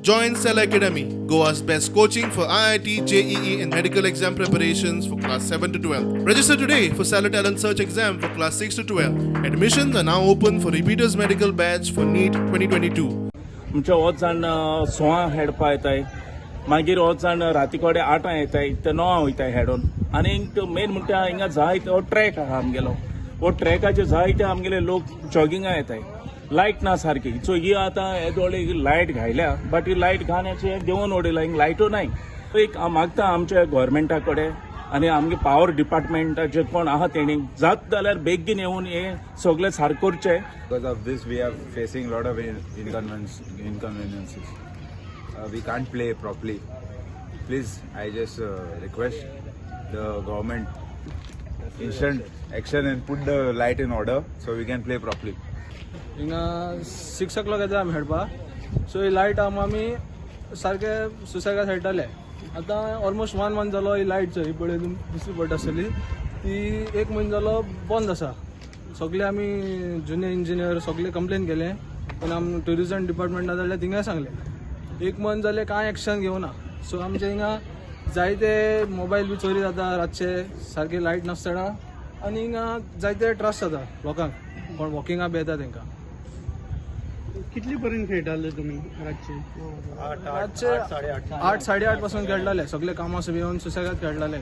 Join Cell Academy, Goa's best coaching for IIT, JEE, and medical exam preparations for class 7 to 12. Register today for Stellar Talent Search exam for class 6 to 12. Admissions are now open for repeaters medical batch for NEET 2022. म्हणजे हो जाण सोळा हेडपा येताय, मागीर हो जाण राती कडेन 8 येताय ते 9 वयताय हेडून. आनी मेन म्हणटा हिंगा जायते हो ट्रॅक आहा आमगेलो, हो ट्रॅकाचेर जायते आमगेले लोक जॉगिंगा येताय. लायट ना सारकी. सो ही आतां येदोळे लायट घायल्या, बट he light घालण्याची देंवोन उडयला, हिंग लायटो नाय. एक हांव मागता आमच्या गोवोरमेंटा कडेन आनी आमगे पावर डिपार्टमेंटाचे कोण आहा तेणी जात जाल्यार बेगीन येवन हे सगळें सारकें करचें. Because of this, we are facing a lot of inconveniences. We can't play properly. Please, I just request the government instant action and put the light in order so we can play properly. हिंगा 6 ओ clock येता आमी खेळपाक. So ही light आमी सारके सुसेगाद खेळटाले. आतां almost one month जालो ही light ही पळय दिसली पडटा आसतली ती, एक म्हयनो जालो बंद आसा. सगळे आमी जुनियर इंजिनियर सगळे कंप्लेन केले, पण आम ट्युरिजम डिपार्टमेंटा जाल्यार थिंगाय सांगलें. एक मंथ जालें, कांय एक्शन घेवना. सो आमचे हिंगा जायते मोबायल बी चोरी जाता रातचे, सारकी लायट नासतना, आनी हिंगा जायते त्रास जाता लोकांक, कोण वॉकिंगा बी येता तांकां. कितली पर्यंत खेळटाले तुमी रातचे? रातचे 8, 8:30 पासून खेळटाले. सगळे कामां येवन सुसेगाद खेळटाले.